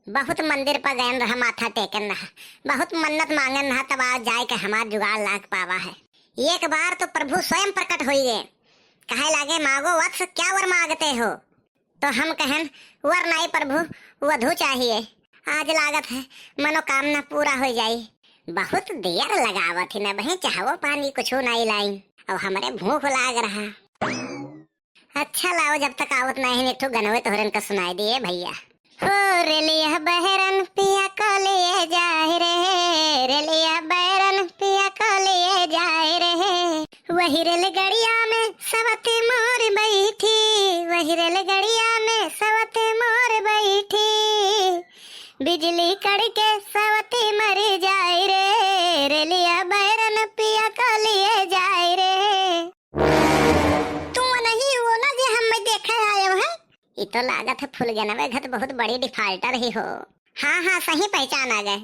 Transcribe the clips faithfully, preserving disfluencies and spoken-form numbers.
बहुत मंदिर पर गयन रहा, माथा टेकन रहा, बहुत मन्नत मांगन रहा, तब आज जाए के हमार जुगाड़ लाग पावा है। एक बार तो प्रभु स्वयं प्रकट होई गए, कहे लागे, "मागो वत्स, क्या वर मागते हो?" तो हम कहन, "वर नाई प्रभु, वधू चाहिए। आज लागत है मनोकामना पूरा हो जाई।" बहुत देर लगावत ही न बही, चाहवो पानी कुछ नाई लाई। अब हमरे भूख लाग रहा। अच्छा लाओ, जब तक आवत नाई है, एक ठो गनवे तोहरन का सुनाई दिए भैया। हो रेलिया बैरन पिया को लिए जाए रे, रेलिया बैरन पिया को लिए जाए रे। वही रेलगड़िया में सवत मोर बैठी, वही रेलगड़िया में सवत मोर बैठी। बिजली कड़के सवत मर जाए रे, रेलिया बैरन पिया को लिए जाए रे। तू नहीं हो ना जे हम देखे आयो है? ई तो लागत है फुलगनवे घत बहुत बड़ी डिफाल्टर ही हो। हाँ, हाँ, सही पहचान आ गए।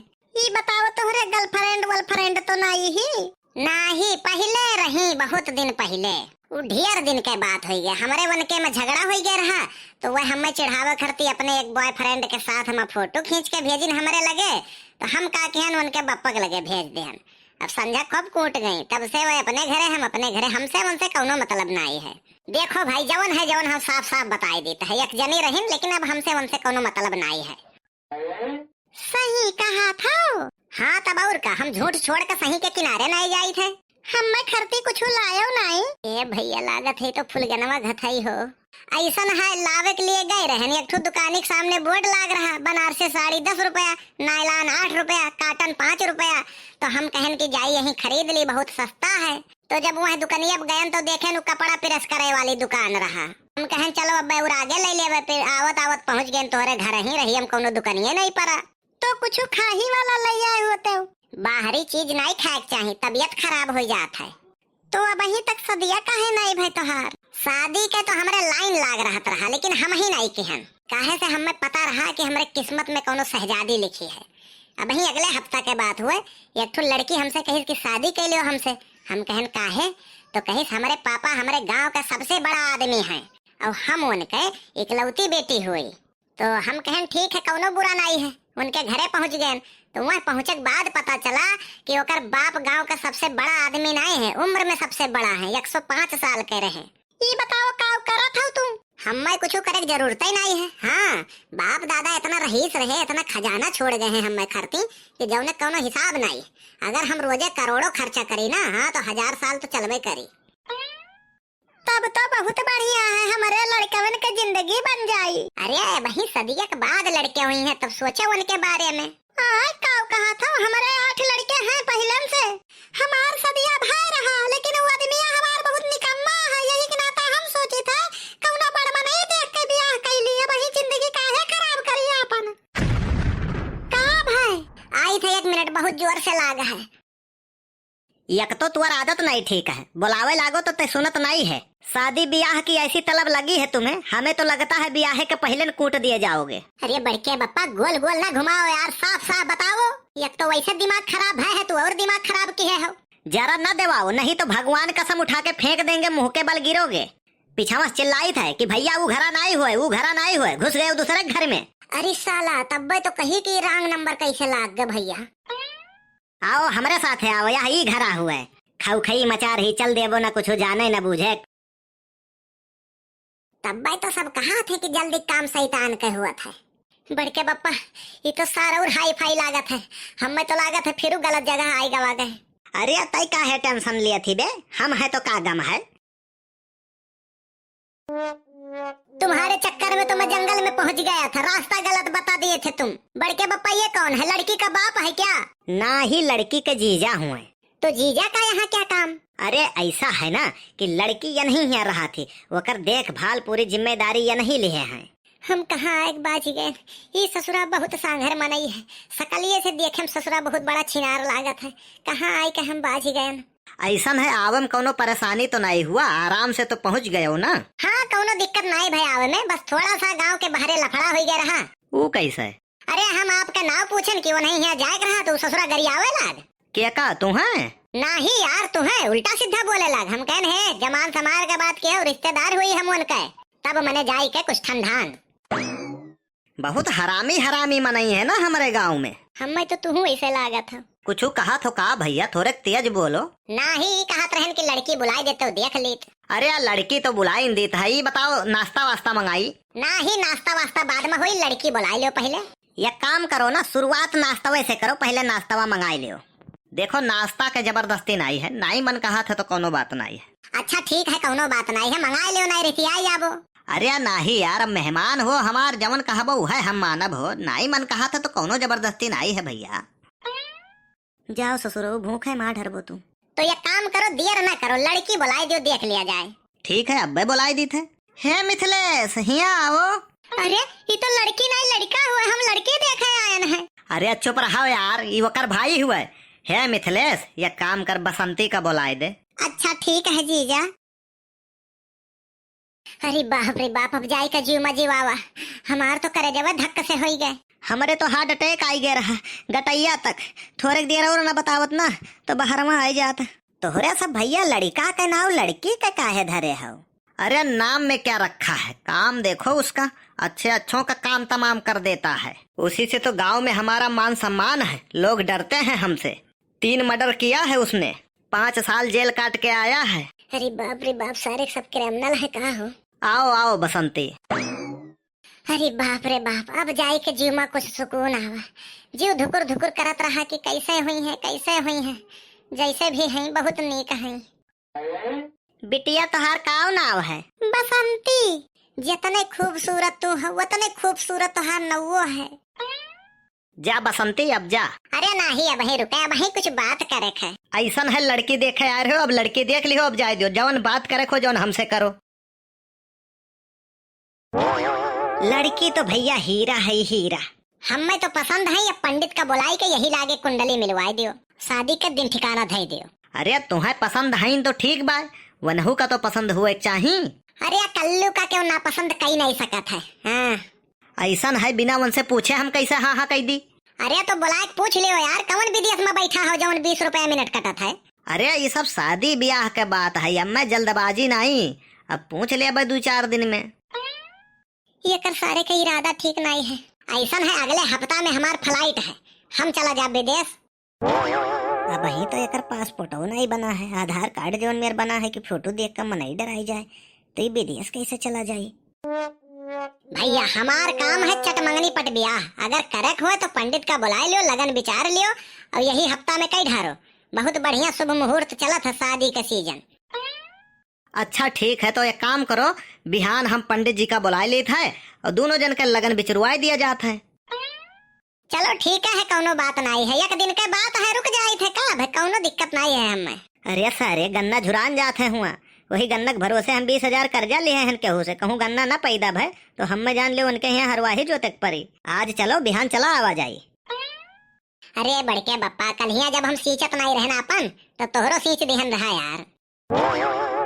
ई बताओ, तोहरे गर्लफ्रेंड वर्लफ्रेंड तो नाई ही? नाही, पहिले रही, बहुत दिन पहिले। उ ढेर दिन के बात होई गए, हमरे उनके में झगड़ा होई गए रहा, तो वह हमें चिढ़ावे खरती अपने एक बॉयफ्रेंड के साथ में फोटो खींच के भेजिन हमरे लगे, तो हम का किहन उनके बप्पा के लगे भेज देहन। अब संझा खूब कूट गई, तब से वह अपने घरे, हम अपने घरे, हमसे उनसे कौनो मतलब नाई है। देखो भाई, जवन है जवन हम साफ साफ बताई देते हैं, एक जनी रहिन, लेकिन अब हमसे उनसे कौनो मतलब नाई है। सही कहा था। हाँ, तब और का, हम झूठ छोड़ के सही के किनारे नाई जाई थे। हमें खरती कुछ लायो नाई। ए भैया, लागत है तो फुलगनवा घत है हो। ऐसन है, लावे के लिए गए रहन, एक ठो दुकानी के सामने बोर्ड लाग रहा, बनारसी साड़ी दस रुपया, नायलॉन आठ रुपया, काटन पाँच रुपया। तो हम कहन कि जाई यहीं खरीद ली, बहुत सस्ता है। तो जब वह दुकनिया पे गयन तो देखेन उ कपड़ा प्रेस करे वाली दुकान रहा। हम कहन चलो अब और आगे ले लेवे, फिर आवत आवत पहुँच गए तोहरे घर ही रही, हम कौनो दुकनिये नहीं परा। तो कुछ खाही वाला ले आए होते हो? बाहरी चीज नहीं खाए के चाही, तबीयत खराब हो जात है। तो अब अहीं तक सदिया काहे नहीं भय तोहार? शादी के तो हमरे लाइन लाग रहत रहा, लेकिन हम ही नहीं किहन, काहे से हमें पता रहा कि हमरे किस्मत में कौनो शहजादी लिखी है। अब ही अगले हफ्ता के बात हुए, एक ठो लड़की हमसे कहिस कि शादी कर लियो हमसे। हम कहन काहे? तो कहिस हमरे पापा हमरे गांव का सबसे बड़ा आदमी है और हम उनके इकलौती बेटी हुई। तो हम कहन ठीक है, कौनो बुरा नाई है। उनके घरे पहुंच गए तो वह पहुंचे के बाद पता चला कि ओकर बाप गांव का सबसे बड़ा आदमी नाई है, उम्र में सबसे बड़ा है, एक सौ पाँच साल के रहे। ई बताओ, का करत हौ तू? हम्मे कुछ करे के जरूरत ही नाई है। हाँ, बाप दादा इतना रईस रहे, इतना खजाना छोड़ गए हैं हम्मे खरती कि जौने कौनो हिसाब नाई। अगर हम रोजे करोड़ों खर्चा करी ना, हाँ, तो हजार साल तो चलबे करी। तब तो बहुत बढ़िया है, हमरे लड़कवन के जिंदगी बन जाई। अरे, वही सदिया के बाद लड़के हुई हैं, तब सोचो उनके बारे में। आय, काऊ कहा था, हमरे आठ लड़के हैं पहिलन से। हमार सदिया भाई रहा, लेकिन वो आदमिया हमार बहुत निकम्मा है, यही के नाता हम सोची थे, कौनो बड़ मनई देख के बियाह कैली, अब ही जिंदगी काहे खराब करी आपन। का भाई? आई थे, एक मिनट, बहुत जोर से लाग है। एक तो तुअर आदत नहीं ठीक है, बुलावे लागो तो ते सुनत नहीं है। शादी ब्याह की ऐसी तलब लगी है तुम्हें, हमें तो लगता है ब्याहे के पहले न कूट दिए जाओगे। अरे बड़के बप्पा, गोल गोल ना घुमाओ यार, साफ साफ बताओ। एक तो वैसे दिमाग खराब है, है तू और दिमाग खराब किहे हो। जरा न देवाओ, नहीं तो भगवान कसम उठा के फेंक देंगे, मुंह के बल गिरोगे। पीछावा से चिल्लाइत है कि भैया वो घरा नाई हुए, वो घरा नाई हुए, घुस गए दूसरे के घर में। अरे साला, तब्बे तो कही कि wrong number कैसे लाग गए भैया। आओ, हमरे साथे आओ, यह ई घरा हुए। खौखई मचा रही, चल देबो, न कुछ जाने न बूझे। तब्बे तो सब कहा थे कि जल्दी काम शैतान के हुआ था। बड़के बप्पा, ये तो सारा और हाई फाई लागत है। हमें तो लागत है फिर गलत जगह आई गवा गए। अरे, तई काहे tension लिए थी बे, हम है तो का गम है। तुम्हारे चक्कर में तो मैं जंगल में पहुंच गया था, रास्ता गलत बता दिए थे तुम। बड़के बप्पा, ये कौन है, लड़की का बाप है क्या? ना ही, लड़की के जीजा हुए। तो जीजा का यहाँ क्या काम? अरे ऐसा है ना कि लड़की यनही यहाँ रहा थी, ओकर देखभाल पूरी जिम्मेदारी यनही लिहे हैं। हम कहाँ आए बाज गए, ई ससुरा बहुत सांघर मनई है, सकलिए से देखे में ससुरा बहुत बड़ा छिनार लागत है, कहाँ आए के हम बाज गए। ऐसन है, आवे में कौनो परेशानी तो नहीं हुआ, आराम से तो पहुँच गए हो ना? हाँ, कौनो दिक्कत नहीं भाई आवे में, बस थोड़ा सा गांव के बाहरे लफड़ा हो गया रहा। वो कैसे? अरे हम आपका नाव पूछन कि वो नहीं यहाँ जाए के रहा तो ससुरा गरियावे लाग। के का तू है? नहीं यार, तू है उल्टा सीधा बोले लाग। हम कहन है जमान समार के बात के हो, रिश्तेदार हुई हम उनका, तब मने जाई के कुछ ठंडान। बहुत हरामी हरामी मनई है ना हमरे गाँव में। हम्मे तो तुहू ऐसे लागत हो। कुछु कहत हो का भैया, थोड़े तेज बोलो। नाही, कहत रहन कि लड़की बुलाई देते हो, देख लीत। अरे, लड़की तो बुलाई न दीत है, ई बताओ नाश्ता वास्ता मंगाई? नाही, नाश्ता वास्ता बाद में होई, लड़की बुलाई लियो पहले। एक काम करो ना, शुरुआत नाश्तवे से करो, पहले नाश्तवा मंगाई लियो। देखो, नाश्ता के जबरदस्ती नाई है, नाई मन कहत है तो कौनो बात नाई है। अच्छा ठीक है, कौनो बात नाई है, मंगाई लियो, नाई रिसियाई जाबो। अरे नाही यार, अब मेहमान हो हमार, जवन कहबो उहे हम मानब हो, नाई मन कहत है तो कौनो जबरदस्ती नाई है भैया। जाओ ससुरो, भूखे माँ ढरबो तू। तो एक काम करो, देर ना करो, लड़की बुलाई दियो, देख लिया जाए। ठीक है, अब्बे बुलाई दीत है। हे मिथिलेश, हियाँ आओ। अरे, ई तो लड़की नाई लड़का हुआ, हम लड़के देखे आयन है। अरे चुप रहो यार, ई ओकर भाई हुआ। हे मिथिलेश, ये काम कर, बसंती का बुलाई दे। अच्छा ठीक है जीजा। अरे बाप रे बाप, अब जाई का जीव मा जीवावा, हमार तो करेजवा धक्क से होई गए। हमरे तो heart attack आई गए रहा, गटैया तक। थोड़े देर और ना बतावत ना, तो बहरवा आई जात। तोहरे सब भैया लड़का के नाव लड़की के काहे धरे हो? अरे नाम में क्या रखा है, काम देखो उसका, अच्छे अच्छों का काम तमाम कर देता है। उसी से तो गांव में हमारा मान सम्मान है, लोग डरते हैं हमसे। तीन murder किया है उसने, पाँच साल जेल काट के आया है। अरे बाप रे बाप, सारे सब criminal है का हो? आओ आओ बसंती। अरे बाप रे बाप, अब जाई के जीव मा कुछ सुकून आवा। जीव धुकुर धुकुर करत रहा कि कैसे हुई है, कैसे हुई है। जैसे भी हैं, बहुत नीक हैं। बिटिया तोहार काव नाव है? बसंती। जितने खूबसूरत तू हो, उतने खूबसूरत तोहार नौवो है। जा बसंती, अब जा। अरे नाही, अबहीं रुके, अबहीं कुछ बात करे है। ऐसन है, लड़की देखे आए रहो, अब लड़की देख लिहो, अब जाए दियो, जौन बात करे हो, जौन हमसे करो। लड़की तो भैया हीरा है, हीरा। हमें तो पसंद है, या पंडित का बुलाई के यही लागे कुंडली मिलवाए दियो, शादी के दिन ठिकाना धई दियो। अरे तुम्हें पसंद है तो ठीक बा, वनहू का तो पसंद हुए चाही। अरे या कल्लू का क्यों ना पसंद कई नहीं सकत है। हाँ। ऐसन है, बिना उनसे पूछे हम कैसे हाँ हाँ कह दी? अरे तो बुलाए के पूछ लियो यार, कौन विदेश में बैठा हो जौन बीस रुपया मिनट कटत है? अरे ये सब शादी ब्याह के बात है, अब मैं जल्दबाजी नहीं, अब पूछ लेबे दो चार दिन में। ये कर सारे का इरादा ठीक नहीं है। ऐसन है, अगले हफ्ता में हमार flight है, हम चला जाब विदेश। अबहीं तो एकर पासपोर्टो नहीं बना है, आधार कार्ड जौन मेर बना है कि फोटो देख के मनई डराई जाए, तो ये विदेश कैसे चला जाई? भैया हमार काम है चटमंगनी पट ब्याह, अगर करे के होए तो पंडित का बुलाए लियो, लगन विचार लियो और यही हफ्ता में कई ढारो। बहुत बढ़िया शुभ मुहूर्त चलत है शादी का season। अच्छा ठीक है, तो एक काम करो, बिहान हम पंडित जी का बुलाए लेत है और दोनों जन के लगन बिचरवाए दिया जात है। चलो ठीक है, कौनो बात नाई है, एक दिन के बात है, रुक जाइत है का, अब कौनो दिक्कत नाई है हमें। अरे सारे गन्ना झुरान जात है हुआ, वही गन्ना के भरोसे हम बीस हजार कर्जा लिए हैं केहू से, कहूँ गन्ना न पैदा भय तो हमें जान ले उनके यहाँ हरवाही जोते के परी। आज चलो बिहान चला आवा जाई। अरे बड़के बप्पा, कल्हिया जब हम सींचत नाई रहन आपन, तो तोहरो सींच दिहन रहा यार।